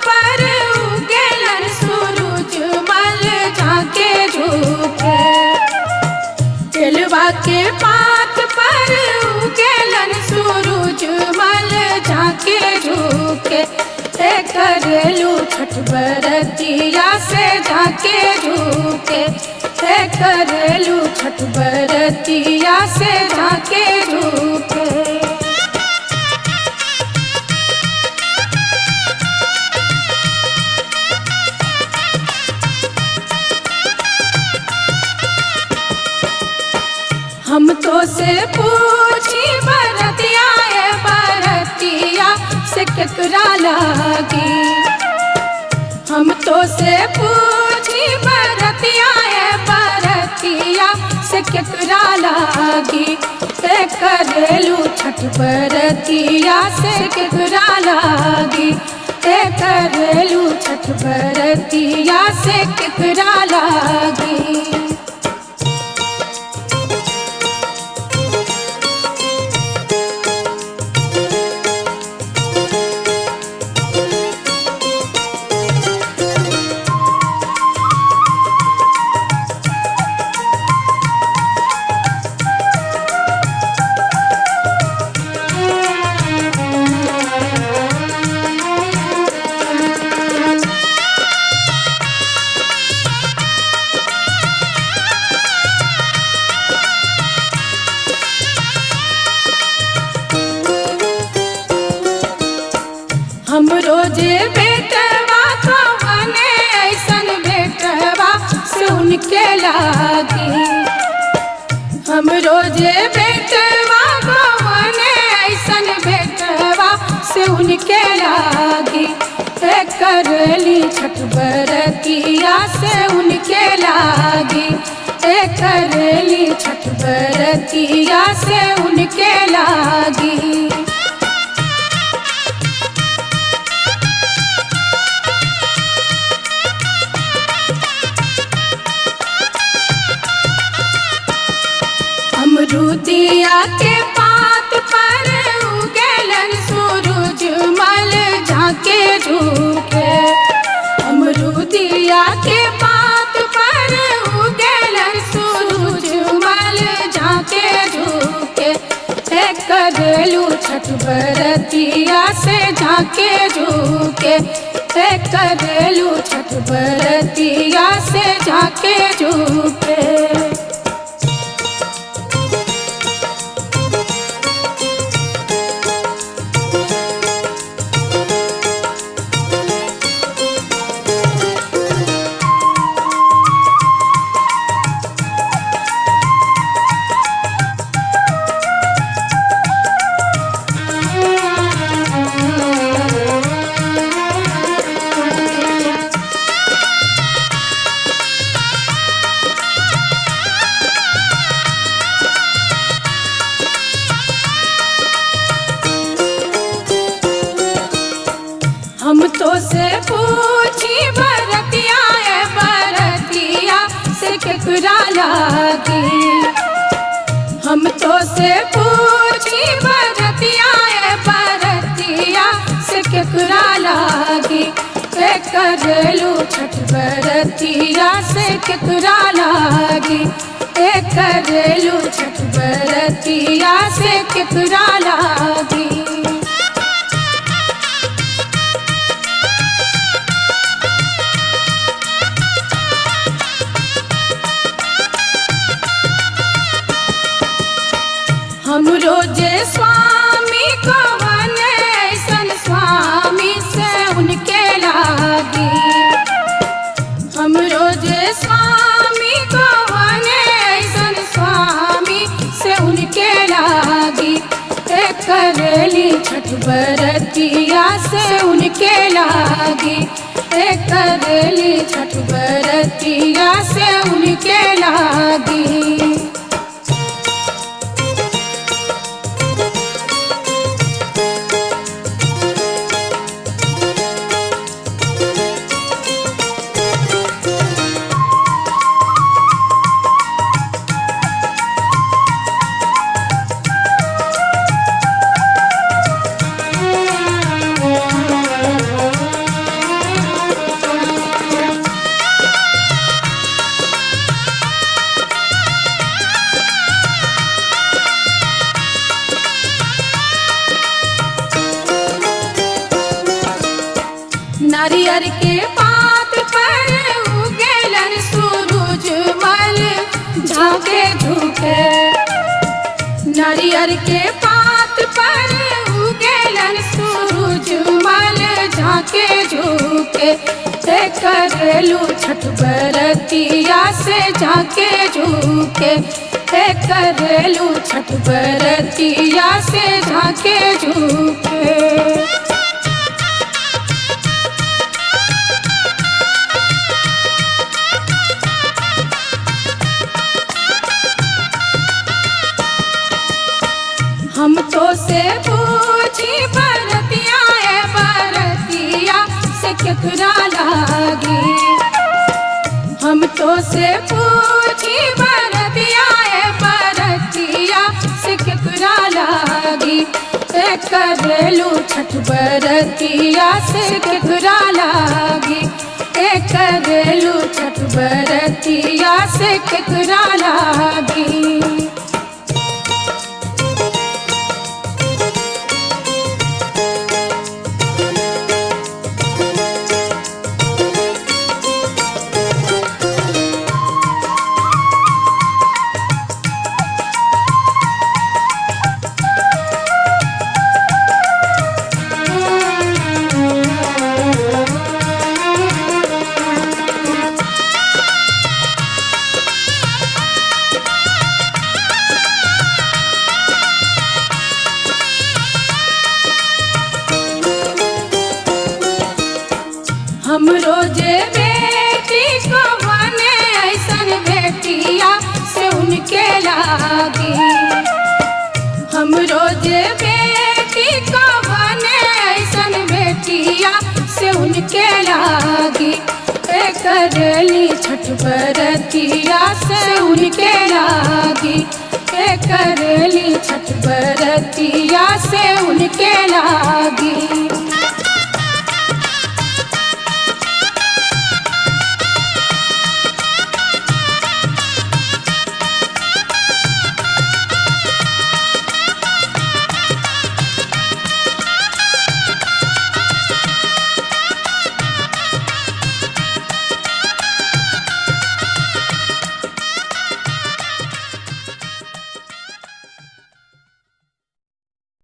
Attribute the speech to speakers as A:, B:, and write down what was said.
A: पर उगेलन सूरज मल झाके झुके। केलवा के पात पर उगेलन सूरज मल झाके झुके। हे करेलू छठ बरतिया से झाके झुके। हे करेलू छठ बरतिया से झाके झुके। हम तो से पूछी बरतिया ए बरतिया से केकरा लागी। हम तो से पूछी बरतिया ए बरतिया से केकरा लागी। हे करेलू छठ बरतिया से केकरा लागी। हे करेलू छठ बरतिया से केकरा लागी। हम रोजे बेटवा कवने ऐसन बेटवा से उनके लागी। हम रोजे बेटवा कवने ऐसन बेटवा से उनके लागी। हे करली छठ बरतिया से उनके लागी। हे करली छठ बरतिया से उनके लागी। अमरुदिया के पात पर उगेलन सूरज मल झाके झुके। अमरुदिया के पात पर उगेलन सूरज मल झाके झुके। हे करेलू छठ बरतिया से झाके झुके। हे करेलू छठ बरतिया से झाके झुके। हम तो से पूछी बरतिया ए बरतिया से केकरा लागी। हम तो से पूछी बरतिया ए बरतिया से केकरा लागी। हे करेलू छठ बरतिया से केकरा लागी। हे करेलू छठ बरतिया से केकरा लागी। हम रोजे स्वामी कवने ऐसन स्वामी से उनके लागी। हम रोजे स्वामी कवने ऐसन स्वामी से उनके लागी। हे करेली छठ बरतिया से उनके लागी। हे करेली छठ बरतिया से उनके लागी। नारियर के पात पर उगेलन सूरज मल झाके झुके। नारियर के पात पर उगेलन सूरज मल झाके झुके। ते करेलू छठ बरतिया से झाके झुके। ते करेलू छठ बरतिया से झाके झुके। हम तो से पूछी बरतिया ए बरतिया से केकरा लागी। हम तो से पूछी बरतिया ए बरतिया से केकरा लागी। ए करेलू छठ बरतिया से केकरा लागी। ए करेलू छठ बरतिया से केकरा लागी। हम रोजे बेटी को बने ऐसन बेटिया से उनके लागी। हम रोजे बेटी को बने ऐसन बेटिया से उनके लागी। ए करेली छठ बरतिया से उनके लागी। ए करेली छठ बरतिया से उनके लागी।